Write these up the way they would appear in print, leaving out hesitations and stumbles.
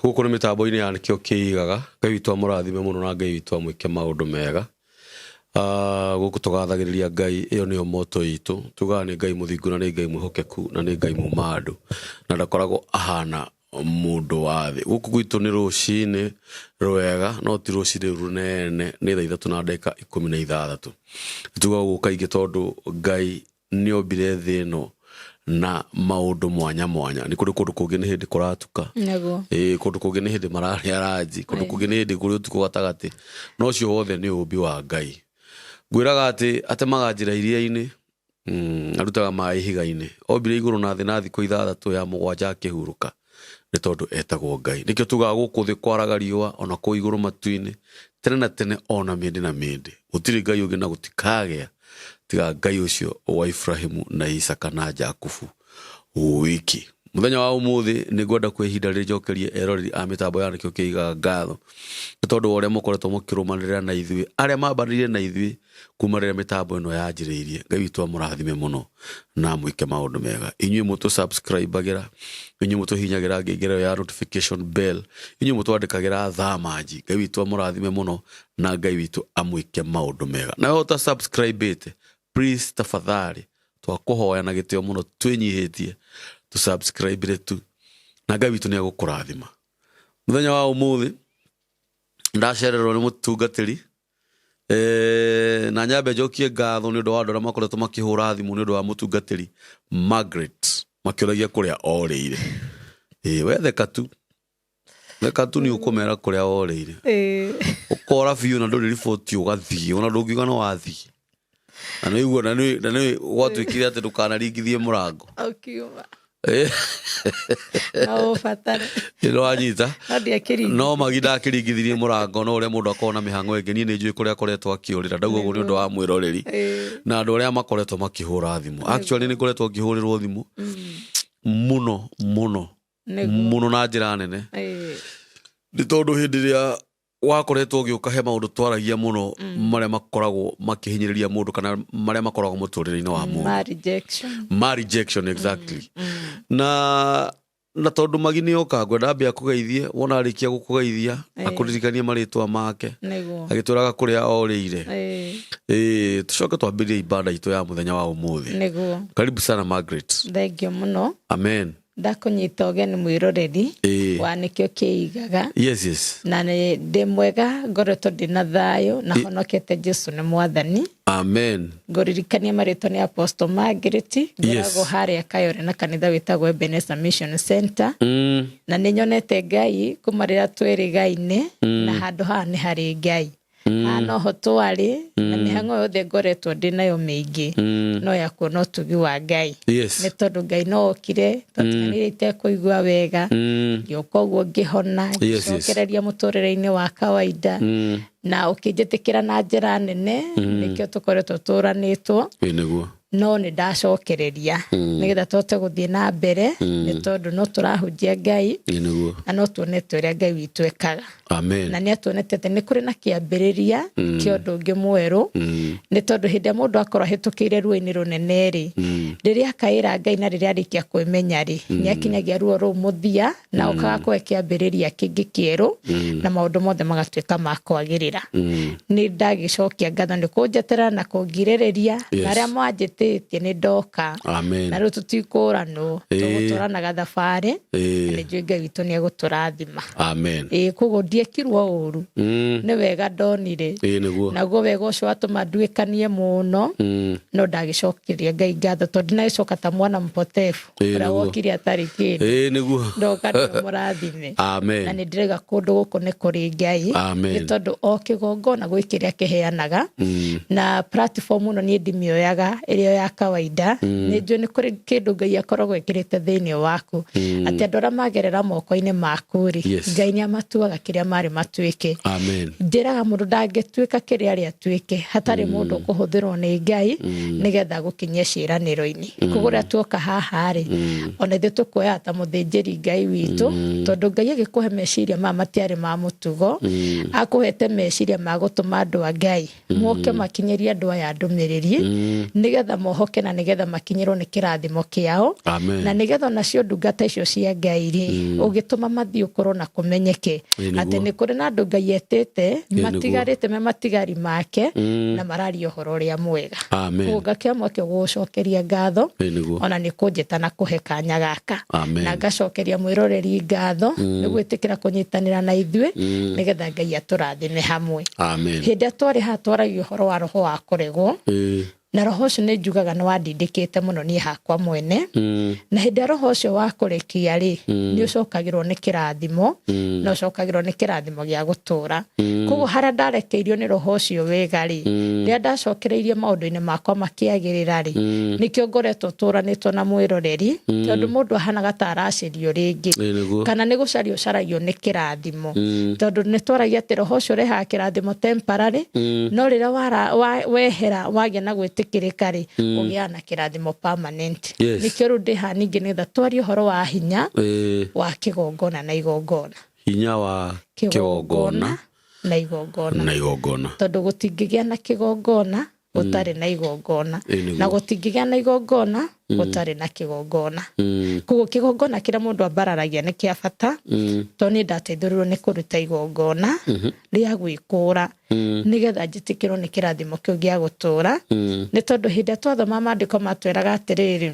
Gũkũ nĩ mĩtambo-inĩ ya Nĩkĩo Kĩigaga. Ngai witũ amũrathime mũno na Ngai witũ amwĩke maũndũ mega. Gũkũ tũgathagĩrĩria Ngai, ĩyo nĩyo moto itũ. Tugaga nĩ Ngai mũthingu na nĩ Ngai mwĩhokeku na nĩ Ngai muma andũ na ndakoragwo ahana mũndũ wa thĩ. Gũkũ gwitũ nĩ rũcinĩ rwega no ti rũcinĩ rũnene, nĩ thaa 3:16. Tugaga ũguo kaingĩ tondũ Ngai nĩombire thĩ ĩno na maũndũ mwanya mwanya. Nĩ kũrĩ kũndũ kũngĩ nĩ hĩndĩ kũratuka. Nĩguo. Ĩĩ, kũndũ kũngĩ nĩ hĩndĩ mararĩa ranji, kũndũ kũngĩ nĩ hĩndĩ kũrĩ ũtukũ gatagatĩ. No ũcio wothe nĩ ũmbi wa Ngai. Ngwĩraga atĩ atemaga njĩra iria-inĩ, arutaga maĩ ihiga-inĩ. Ombire igũrũ na thĩ na thikũ 6, ya mũgwanja akĩhurũka nĩ tondũ etagwo Ngai. Nĩkĩo tugaga gũkũ thĩ kwaraga riũa ona kũu igũrũ matu-inĩ, tene na tene ona mĩndĩ na mĩndĩ. Gũtirĩ Ngai ũngĩ na gũtikagĩa tiga Ngai ũcio wa Ibrahimu na Isaka na Jakubu wiki. Mũthenya wa ũmũthĩ nĩ ngwenda kwa ihinda rĩrĩ njokerie eroreri a mĩtambo ya Nĩkĩo Kĩigaga ngatho nĩ tondũ wa ũrĩa mũkoretwo mũkĩrũmanĩrĩra na ithuĩ, arĩa mambanĩrire na ithuĩ kuma rĩrĩa mĩtambo ĩno yanjĩrĩirie. Ngai witũ amũrathime mũno na amwĩke maũndũ mega. Inyuĩ mũtũ subscribe-agĩra, inyuĩ mũtũhihinyagĩra ngengere ĩyo ya notification bell, inyuĩ mũtwandĩkagĩra thamanji. Ngai witũ amũrathime mũno na Ngai witũ amwĩke maũndũ mega. Nawe ũta subscribe-ĩte, please tafadhali twakũhoya na gĩtĩo mũno twĩnyihĩtie tũ subscribe tu na Ngai witũ nĩ egũkũrathima. Mũthenya wa ũmũthĩ ndacererwo nĩ mũtungatĩri na nyambe njokie ngatho nĩ ũndũ wa andũ arĩa makoretwo makĩhũra thimũ nĩ ũndũ wa mũtungatĩri Margaret makĩũragia kũrĩa orĩire. We theka tu, theka tu nĩ ũkũmera kũrĩa orĩire. Ũkora biũ na ndũrĩ riboti ũgathiĩ ona ndũngiuga no wathiĩ. Na nĩ ũiguo, na nĩ gwatuĩkire atĩ ndũkanaringithie mũrango. Ũkiuma. No ũbatare. Nĩ wanyita. No ndiakĩringithia. No magi ndakĩringithirie mũrango, no ũrĩa mũndũ akoragwo na mĩhang'o ĩngĩ. Niĩ nĩ njũĩ kũrĩa akoretwo akĩũrĩra. Ndauga ũguo nĩ ũndũ wa mwĩroreri. Na andũ arĩa makoretwo makĩhũra thimũ. Actually nĩ ngoretwo ngĩhũrĩrwo thimũ mũno mũno mũno na njĩra nene. Nĩ tondũ hĩndĩ ĩrĩa wakoretwo ũgĩũka he maũndũ twaragia mũno marĩa makoragwo makĩhinyĩrĩria mũndũ kana marĩa makoragwo mũtũrĩre-inĩ wa mũndũ. Ma rejection. Ma rejection, exactly. Na tondũ magi nĩ oka ngwenda ambia kũgeithie, wona arĩkia gũkũgeithia akũririkanie marĩtwa make. Agĩtwĩraga kũrĩa orĩire. Tũcoke twambĩrĩrie ibada itũ ya mũthenya wa ũmũthĩ. Karibu sana Margaret. Thank you mũno. Amen. Ndakũnyita ũgeni mwĩroreri wa Nĩkĩo Kĩigaga. Yes, yes. Na nĩ ndĩ mwega, ngoretwo ndĩ na thayũ na honokete Jesu nĩ mwathani. Amen. Ngũririkania marĩtwa nĩ Apostle Margaret, ngoragwo harĩa Kayore na kanitha wĩtagwo Ebenezer Mission Center. Na nĩ nyonete Ngai kuma rĩrĩa twĩrĩgaine na handũ haha nĩ harĩ Ngai. Haha noho twarĩ na mĩhang'o yothe ngoretwo ndĩ nayo mĩingĩ no ya kuona ũtugi wa Ngai. Nĩ tondũ Ngai no okire twatiganĩire itekũigua wega, ngĩũka ũguo ngĩhona, ngĩcokereria mũtũrĩre-inĩ wa kawaida na ũkĩnjĩtĩkĩra na njĩra nene, nĩkĩo tũkoretwo tũranĩtwo. Nĩguo. No nĩ ndacokereria nĩgetha tũhote gũthiĩ na mbere, nĩ tondũ no tũrahunjia Ngai na no tuonete ũrĩa Ngai witũ ekaga. Amen. Na nĩ atuonete atĩ nĩ kũrĩ na kĩambĩrĩria kĩa ũndũ ũngĩ mwerũ, nĩ tondũ hĩndĩ ĩrĩa mũndũ akorwo ahĩtũkĩire ruo-inĩ rũnene rĩ, rĩrĩa akaĩra Ngai na rĩrĩa arĩkia kwĩmenya rĩ, nĩ akinyagia ruo rũu mũthia na okaga kũhe kĩambĩrĩria kĩngĩ kĩerũ na maũndũ mothe magatuĩka ma kwagĩrĩra. Nĩ ndagĩcokia ngatho nĩ kũnjetera na kũngirĩrĩria, na arĩa manjĩtĩtie nĩ ndoka. Amen. Na rĩu tũtikũranwo, tũgũtwaranaga thabarĩ, na nĩ njũĩ Ngai witũ nĩ egũtũrathima. Amen. Koguo ndiekirwo ũru, nĩ wega ndonire. Nĩguo. Naguo wega ũcio watũma nduĩkanie mũno, no ndagĩcokeria Ngai ngatho tondũ ndinagĩcoka ta mwana mpotefu ũrĩa wokire atarĩ kĩndũ. Nĩguo. Ndoka ndĩ mũrathime. Amen. Na nĩ ndĩrauga kũndũ gũkũ nĩ kũrĩ Ngai. Amen. Nĩ tondũ o kĩgongona gwĩ kĩrĩa kĩheanaga. Na platform ĩno niĩ ndimĩoyaga ĩrĩ o ya kawaida. Nĩ njũĩ nĩ kũrĩ kĩndũ Ngai akoragwo ekĩrĩte thĩinĩ waku. Atĩ andũ arĩa magerera moko-inĩ maku rĩ, Ngai nĩ amatuaga kĩrĩa marĩ matuĩke. Amen. Njĩraga mũndũ ndangĩtuĩka kĩrĩa arĩ atuĩke hatarĩ mũndũ ũkũhũthĩrwo nĩ Ngai nĩgetha gũkinyie ciĩranĩro-inĩ. Koguo rĩrĩa tuoka haha rĩ, ona ithuĩ tũkuoyaga ta mũthĩnjĩri Ngai witũ, tondũ Ngai agĩkũhe meciria maya matiarĩ ma mũtugo, akũhete meciria ma gũtũma andũ a Ngai moke makinyĩrie andũ aya ndũmĩrĩri, nĩgetha mohoke na nĩgetha makinyĩrwo nĩ kĩrathimo kĩao. Amen. Na nĩgetha onacio ndungata icio cia Ngai rĩ, ũgĩtũma mathiĩ ũkorwo na kũmenyeke Ĩ, nĩguo. atĩ nĩ kũrĩ na andũ Ngai etĩte nĩguo. matigarĩte me matigari make na mararia ũhoro ũrĩa mwega. Amen. Koguo ngakĩoya mweke gũgũcokeria ngatho Ĩ, nĩguo. ona nĩ kũnjĩta na kũhe kanya gaka. Amen. Na ngacokeria mwĩroreri ngatho nĩ gwĩtĩkĩra kũnyitanĩra na ithuĩ nĩgetha Ngai atũrathime hamwe. Amen. Hĩndĩ ĩrĩa twarĩ haha twaragia ũhoro wa roho wa kũregwo, Ĩ. na roho ũcio nĩ njugaga nĩ wandindĩkĩte mũno niĩ hakwa mwene. Na hĩndĩ ĩrĩa roho ũcio wa kũrekia rĩ, nĩ ũcokagĩrwo nĩ kĩrathimo, na ũcokagĩrwo nĩ kĩrathimo gĩa gũtũra. Koguo harĩa ndarekeirio nĩ roho ũcio wega rĩ, rĩrĩa ndacokereirie maũndũ-inĩ makwa makĩagĩrĩra rĩ, nĩkĩo ngoretwo tũranĩtwo na mwĩroreri, tondũ mũndũ ahanaga ta aracĩrio rĩngĩ. Ĩ, nĩguo. Kana nĩ gũcario ũcaragio nĩ kĩrathimo. Tondũ nĩ twaragia atĩ roho ũcio ũrehaga kĩrathimo temporary, no rĩrĩa wehera wagĩa na gwĩtĩkĩrĩka rĩ, ũgĩaga na kĩrathimo permanent. Yes. Nĩkĩo rĩu ndĩ haha ningĩ nĩgetha twarie ũhoro wa hinya Ĩ. wa kĩgongona na igongona. Hinya wa kĩgongona na igongona. Na igongona. Tondũ gũtingĩgĩa na kĩgongona gũtarĩ na igongona. Ĩ, nĩguo. Na gũtingĩgĩa na igongona gũtarĩ na kĩgongona. Koguo kĩgongona kĩrĩa mũndũ ambararagia nĩ kĩa bata, tondũ niĩ ndateithũrirwo nĩ kũruta igongona rĩa gwĩkũra nĩgetha njĩtĩkĩrwo nĩ kĩrathimo kĩu gĩa gũtũra. Nĩ tondũ hĩndĩ ĩrĩa twathoma maandĩko matwĩraga atĩrĩrĩ,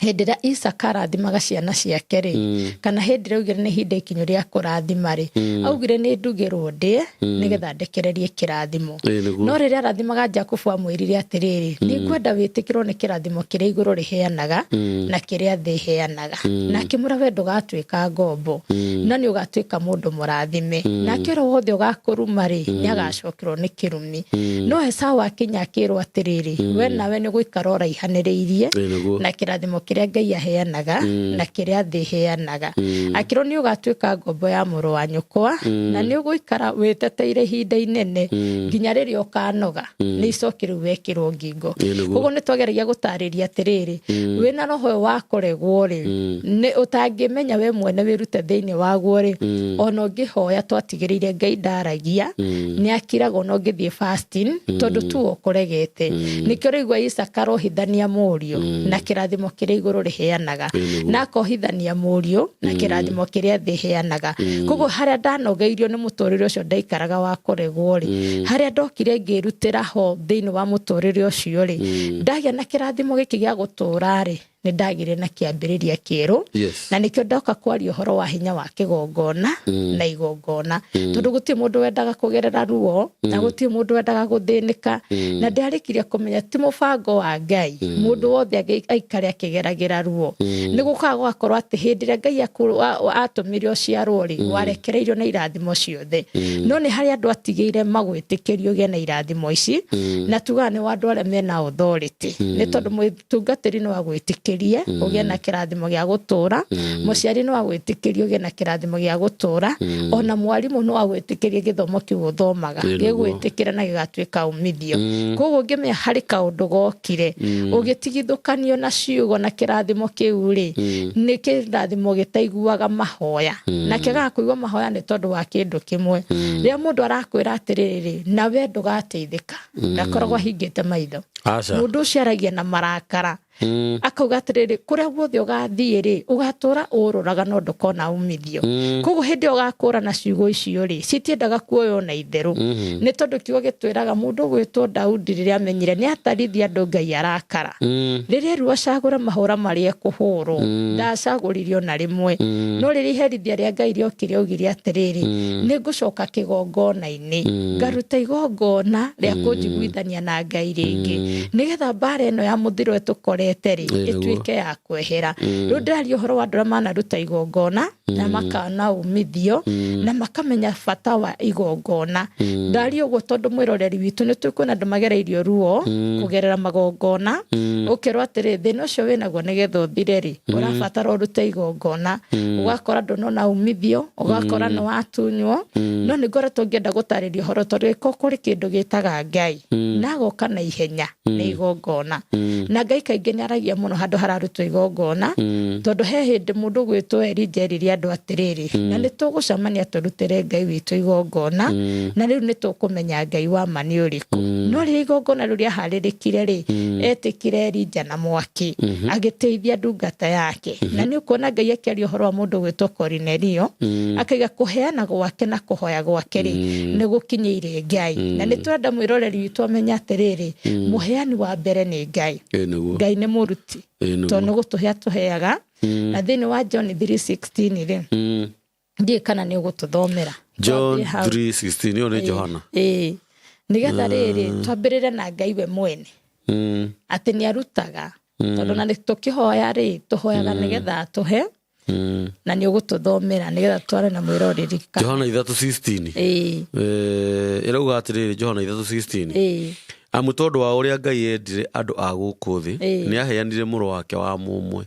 hĩndĩ ĩrĩa Isaka arathimaga ciana ciake rĩ, kana hĩndĩ ĩrĩa augire nĩ ihinda ikinyu rĩa kũrathima rĩ, augire nĩ ndugĩrwo ndĩe nĩgetha ndekererie kĩrathimo. Ĩ, nĩguo. No rĩrĩa arathimaga Jakubu amwĩrire atĩrĩrĩ, nĩ ngwenda wĩtĩkĩrwo nĩ kĩrathimo kĩrĩa igũrũ rĩheanaga na kĩrĩa thĩ ĩheanaga. Na akĩmwĩra we ndũgatuĩka ngombo, no nĩ ũgatuĩka mũndũ mũrathime. Nake ũrĩa wothe ũgakũruma rĩ, nĩ agacokerwo nĩ kĩrumi. No Esau akinya akĩrwo atĩrĩrĩ, we nawe nĩ gũikara ũraihanĩrĩirie Ĩ, nĩguo. na kĩrathimo kĩrĩa Ngai aheanaga na kĩrĩa thĩ ĩheanaga. Akĩrwo nĩ ũgatuĩka ngombo ya mũrũ wa nyũkwa, na nĩ ũgũikara wĩteteire ihinda inene nginya rĩrĩa ũkanoga nĩ icoki rĩu wekĩrwo ngingo. Ĩ, nĩguo. Koguo nĩ twageragia gũtarĩria atĩrĩrĩ, wĩna roho ũyũ wa kũregwo rĩ, nĩ ũtangĩmenya we mwene wĩrute thĩinĩ waguo rĩ, ona ũngĩhoya twatigĩrĩire Ngai ndaragia, nĩ akiraga ona ũngĩthiĩ fasting, tondũ tu ũkũregete. Nĩkĩo ũraigua Isaka arohithania mũriũ na kĩrathimo kĩrĩa igũrũ rĩheanaga, na akohithania mũriũ na kĩrathimo kĩrĩa thĩ ĩheanaga. Koguo harĩa ndanogeirio nĩ mũtũrĩre ũcio ndaikaraga wa kũregwo rĩ, harĩa ndokire ngĩrutĩra ho thĩinĩ wa mũtũrĩre ũcio rĩ, ndagĩa na kĩrathimo gĩkĩ gĩa gũtũra rĩ, nĩ ndagĩire na kĩambĩrĩria kĩerũ. Yes. Na nĩkĩo ndoka kwaria ũhoro wa hinya wa kĩgongona na igongona, tondũ gũtirĩ mũndũ wendaga kũgerera ruo, na gũtirĩ mũndũ wendaga gũthĩnĩka. Na ndiarĩkirie kũmenya ti mũbango wa Ngai mũndũ wothe aikare akĩgeragĩra ruo. Nĩ gũkaga gũgakorwo atĩ hĩndĩ ĩrĩa Ngai atũmire ũciarwo rĩ, warekereirio na irathimo ciothe. No nĩ harĩ andũ atigĩire magwĩtĩkĩrio ũgĩe na irathimo ici, na tugaga nĩ wa andũ arĩa mena authority. Nĩ tondũ mũtungatĩri no agwĩtĩkĩrie ũgĩe na kĩrathimo gĩa gũtũra, mũciari no agwĩtĩkĩrie ũgĩe na kĩrathimo gĩa gũtũra, ona mwarimũ no agwĩtĩkĩrie gĩthomo kĩu ũthomaga Ĩ, nĩguo. gĩgwĩtĩkĩra na gĩgatuĩka umithio. Koguo ũngĩmenya harĩ kaũndũ gokire ũgĩtigithũkanio na ciugo na kĩrathimo kĩu rĩ, nĩ kĩrathimo gĩtaiguaga mahoya, na kĩagaga kũigua mahoya nĩ tondũ wa kĩndũ kĩmwe. Rĩrĩa mũndũ arakwĩra atĩrĩrĩ, na we ndũgateithĩka, ndakoragwo ahingĩte maitho. Aca. Mũndũ ũcio aragia na marakara, akauga atĩrĩrĩ, kũrĩa guothe ũgathiĩ rĩ, ũgatũra ũrũraga no ndũkona umithio. Koguo hĩndĩ ĩyo ũgakũra na ciugo icio rĩ, citiendaga kuoywo na itherũ. Nĩ tondũ kiugo gĩtwĩraga mũndũ ũgwĩtwo Daudi rĩrĩa amenyire nĩ atarithia andũ Ngai arakara. Rĩrĩa erwo acagũre mahũra marĩa ekũhũrwo, ndacagũrire ona rĩmwe. No rĩrĩa iherithia rĩa Ngai rĩokire augire atĩrĩrĩ, nĩ ngũcoka kĩgongona-inĩ, ngaruta igongona rĩa kũnjiguithania na Ngai rĩngĩ, nĩgetha mbara ĩno ya mũthiro ĩtũkorete rĩ, Ĩ, nĩguo. ĩtuĩke ya kwehera. Rĩu ndĩraria ũhoro wa andũ arĩa manaruta igongona na makana umithio na makamenya bata wa igongona. Ndaria ũguo tondũ mwĩroreri witũ nĩ tũkuona andũ magereirio ruo kũgerera magongona, ũkerwo atĩrĩ, thĩna ũcio wĩnaguo nĩgetha ũthire rĩ, ũrabatara ũrute igongona, ũgakora ndũnona umithio, ũgakora nĩ watunywo. No nĩ ngoretwo ngĩenda gũtarĩria ũhoro tondũ gĩko kũrĩ kĩndũ gĩtaga Ngai na agoka na ihenya nĩ igongona, na Ngai kaingĩ nĩ Ngai nĩ aragia mũno handũ hararutwo igongona, tondũ he hĩndĩ mũndũ gwĩtwo Elija erire andũ atĩrĩrĩ, na nĩ tũgũcemania tũrutĩre Ngai witũ igongona, na rĩu nĩ tũkũmenya Ngai wa ma nĩ ũrĩkũ. No rĩrĩa igongona rĩu rĩaharĩrĩkire rĩ, etĩkire Elija na mwaki agĩteithia ndungata yake. Na nĩ ũkuona Ngai akĩaria ũhoro wa mũndũ gwĩtwo Korinelio, akaiga kũheana gwake na kũhoya gwake rĩ, nĩ gũkinyĩire Ngai. Na nĩ tũrenda mwĩroreri witũ amenye atĩrĩrĩ, mũheani wa mbere nĩ Ngai. Ĩ nĩguo. Ngai nĩ mũruti, Ĩ nĩguo. tondũ nĩ gũtũhe atũheaga. Na thĩinĩ wa John 3:16 rĩ, ndiũĩ kana nĩ ũgũtũthomera. John Twambie hau. 3:16, ĩyo nĩ Johana. Ĩĩ, nĩgetha rĩrĩ twambĩrĩre na Ngai we mwene, atĩ nĩ arutaga, tondũ na nĩ tũkĩhoya rĩ, tũhoyaga nĩgetha atũhe. Na nĩ ũgũtũthomera nĩgetha tware na mwĩroreri Johana 3:16. Ĩĩ. Ĩrauga atĩrĩrĩ, Johana 3:16, "Amu tondũ wa ũrĩa Ngai endire andũ a gũkũ thĩ, nĩ aheanire mũrũ wake wa mũmwe,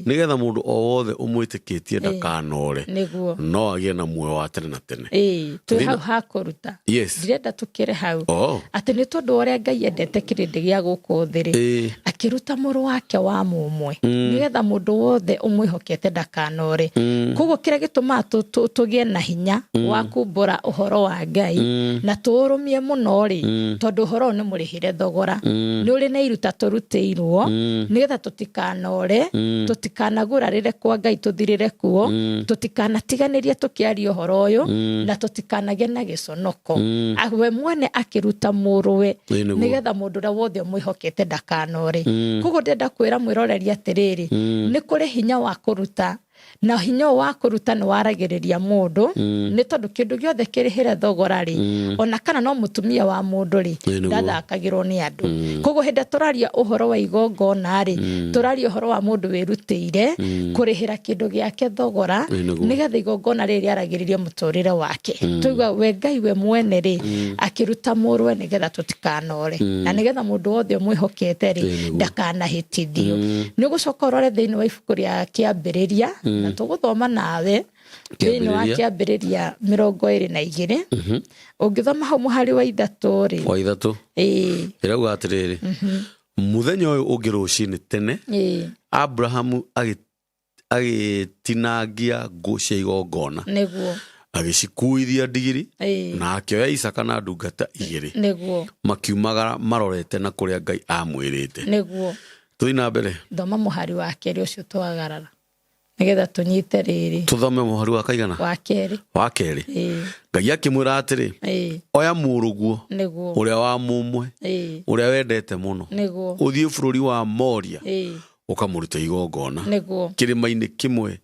nĩgetha mũndũ o wothe ũmwĩtĩkĩtie ndakanore, no agĩe na muoyo wa tene na tene." Ĩĩ, twĩ hau ha kũruta. Ndirenda tũkĩre hau. Atĩ nĩ tondũ wa ũrĩa Ngai endete kĩrĩndĩ gĩa gũkũ thĩ rĩ, akĩruta mũrũ wake wa mũmwe, nĩgetha mũndũ wothe ũmwĩhokete ndakanore. Koguo kĩrĩa gĩtũmaga tũgĩe na hinya wa kumbũra ũhoro wa Ngai na tũũrũmie mũno rĩ, tondũ ũhoro ũyũ nĩ mũrĩhĩre thogora, nĩ ũrĩ na iruta tũrutĩirwo, nĩgetha tũtikanore, tũtikanagurarĩre kwa Ngai tũthirĩre kuo, tũtikanatiganĩrie tũkĩaria ũhoro ũyũ, na tũtikanagĩe na gĩconoko. We mwene akĩruta mũrũwe, Ĩ nĩguo. nĩgetha mũndũ ũrĩa wothe ũmwĩhokete ndakanore. Koguo ndĩrenda kwĩra mwĩroreri atĩrĩrĩ, nĩ kũrĩ hinya wa kũruta, na hinya ũyũ wa kũruta nĩ waragĩrĩria mũndũ, nĩ tondũ kĩndũ gĩothe kĩrĩhĩre thogora rĩ, ona kana no mũtumia wa mũndũ rĩ, Ĩ nĩguo. ndathakagĩrwo nĩ andũ. Koguo hĩndĩ ĩrĩa tũraria ũhoro wa igongona rĩ, tũraria ũhoro wa mũndũ wĩrutĩire kũrĩhĩra kĩndũ gĩake thogora, Ĩ nĩguo. nĩgetha igongona rĩrĩ rĩaragĩrĩrie mũtũrĩre wake. Twaigua we Ngai we mwene rĩ, akĩruta mũrũwe nĩgetha tũtikanore, na nĩgetha mũndũ wothe ũmwĩhokete rĩ, Ĩ nĩguo. ndakanahĩtithio. Nĩ ũgũcoka ũrore thĩinĩ wa ibuku rĩa Kĩambĩrĩria, na tũgũthoma nawe thĩinĩ wa Kĩambĩrĩria. Kĩambĩrĩria 22. Ũngĩthoma hau mũhari wa 3 rĩ. Wa 3. Ĩrauga atĩrĩrĩ, "Mũthenya ũyũ ũngĩ rũcinĩ tene, Abrahamu agĩtinangia ngũ cia igongona, agĩcikuithia ndigiri, na akĩoya Isaka na ndungata igĩrĩ, makiumagara marorete na kũrĩa Ngai amwĩrĩte." Tũthiĩ na mbere. Thoma mũhari wa 2 ũcio twagarara, nĩgetha tũnyite rĩrĩ. Tũthome mũhari wa kaigana? Wa 2. Wa 2. Ngai akĩmwĩra atĩrĩ, "Oya mũrũguo, ũrĩa wa mũmwe, ũrĩa wendete mũno, ũthiĩ bũrũri wa Moria, ũkamũrute igongona kĩrĩma-inĩ kĩmwe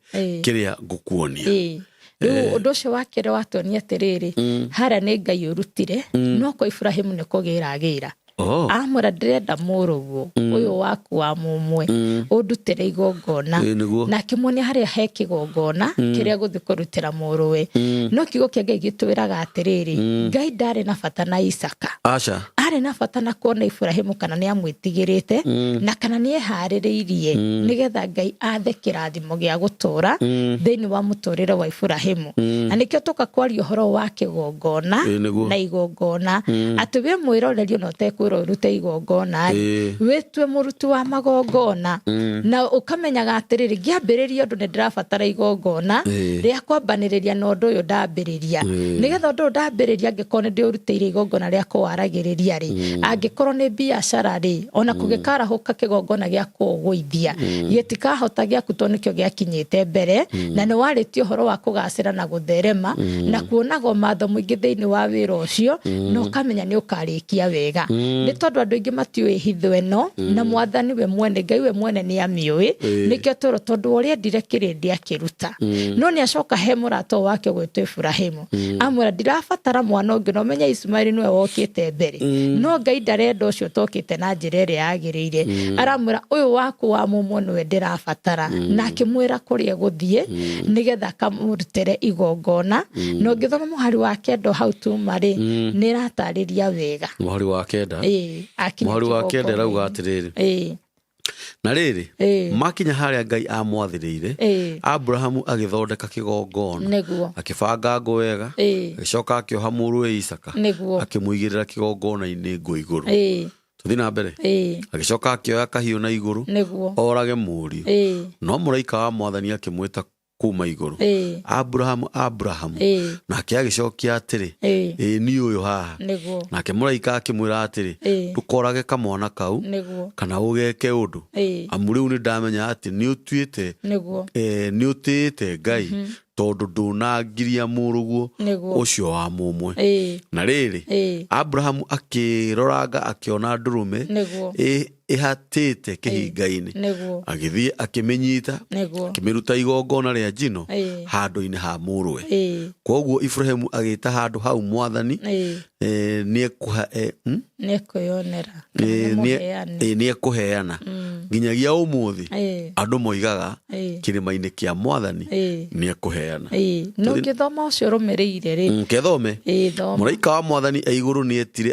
kĩrĩa ngũkuonia." Rĩu ũndũ ũcio wa 2 watuonia atĩrĩrĩ, harĩa nĩ Ngai ũrutire, no kwa Iburahĩmu nĩ kũgĩra agĩra. Amwĩra, ndĩrenda mũrũguo ũyũ waku wa mũmwe ũndutĩre igongona. Ĩ nĩguo. Na akĩmuonia harĩa he kĩgongona kĩrĩa gũthiĩ kũrutĩra mũrũwe. No kiugo kĩa Ngai gĩtwĩraga atĩrĩrĩ, Ngai ndarĩ na bata na Isaka. Aca. Arĩ na bata na kuona Iburahĩmu kana nĩ amwĩtigĩrĩte, na kana nĩ eharĩrĩirie, nĩgetha Ngai athe kĩrathimo gĩa gũtũra thĩinĩ wa mũtũrĩre wa Iburahĩmu. Na nĩkĩo tũka kwaria ũhoro wa kĩgongona Ĩ nĩguo. na igongona, atĩ wĩ mwĩroreri ona ũtekwĩrwo ũrute igongona rĩ, wĩtue mũruti wa magongona, na ũkamenyaga atĩrĩrĩ, ngĩambĩrĩria ũndũ nĩ ndĩrabatara igongona rĩa kwambanĩrĩria na ũndũ ũyũ ndambĩrĩria, nĩgetha ũndũ ũyũ ndambĩrĩria, angĩkorwo nĩ ndĩũrutĩire igongona rĩa kũwaragĩrĩria rĩ, angĩkorwo nĩ biacara rĩ, ona kũgĩkarahũka kĩgongona gĩa kũũgũithia, gĩtikahota gĩaku, tondũ nĩkĩo gĩakinyĩte mbere, na nĩ warĩtie ũhoro wa kũgacĩra na gũtherema na kuonaga ũmatho mũingĩ thĩinĩ wa wĩra ũcio, na ũkamenya nĩ ũkarĩkia wega, nĩ tondũ andũ aingĩ matiũĩ hitho ĩno, na mwathani we mwene, Ngai we mwene nĩ amĩũĩ. Nĩkĩo tũrwo tondũ ũrĩa endire kĩrĩndĩ akĩruta. No nĩ acoka he mũrata ũyũ wake ũgwĩtwo Iburahĩmu, amwĩra, ndirabatara mwana ũngĩ, na ũmenye Ismaili nĩwe wokĩte mbere, no Ngai ndarenda ũcio ũtokĩte na njĩra ĩrĩa yagĩrĩire. Aramwĩra, ũyũ waku wa mũmwe nĩwe ndĩrabatara, na akĩmwĩra kũrĩa egũthiĩ nĩgetha akamũrutĩre igongona. Na ũngĩthoma mũhari wa 9 hau tuma rĩ, nĩ ĩratarĩria wega. Mũhari wa 9. Ĩĩ, akinya Mũhari wa 9 ĩrauga kĩgongona-inĩ. atĩrĩrĩ, "Na rĩrĩ, makinya harĩa Ngai amwathĩrĩire, Abrahamu agĩthondeka kĩgongona, akĩbanga ngũ wega, agĩcoka akĩoha mũrũwe Isaka, akĩmũigĩrĩra kĩgongona-inĩ ngũ igũrũ." Tũthiĩ na mbere. Agĩcoka akĩoya kahiũ na igũrũ orage mũriũ. No mũraika wa mwathani akĩmwĩta kuma igũrũ, Aburahamu, Aburahamu. Nake agĩcokia atĩrĩ, ĩĩ niĩ ũyũ haha. Nake mũraika akĩmwĩra atĩrĩ, ndũkorage kamwana kau kana ũgeke ũndũ, amu rĩu nĩndamenya atĩ nĩũtuĩte nĩũtĩĩte Ngai, tondũ ndũnangiria mũrũguo ũcio wa mũmwe. Na rĩrĩ, Aburahamu akĩroranga akĩona ndũrũme ĩhatĩte kĩhinga-inĩ, agĩthiĩ akĩmĩnyita, akĩmĩruta igongona rĩa njino handũ-inĩ ha mũrũwe. Kwoguo Iburahĩmu agĩta handũ hau mwathani nĩekwĩyonera kana nĩ mũheani. Nĩekũheana. Nginyagia ũmũthĩ andũ moigaga kĩrĩma-inĩ kĩa mwathani nĩekũheana. No ũngĩthoma ũcio ũrũmĩrĩire rĩ, Kethome. Thoma. Mũraika wa mwathani e igũrũ nĩetire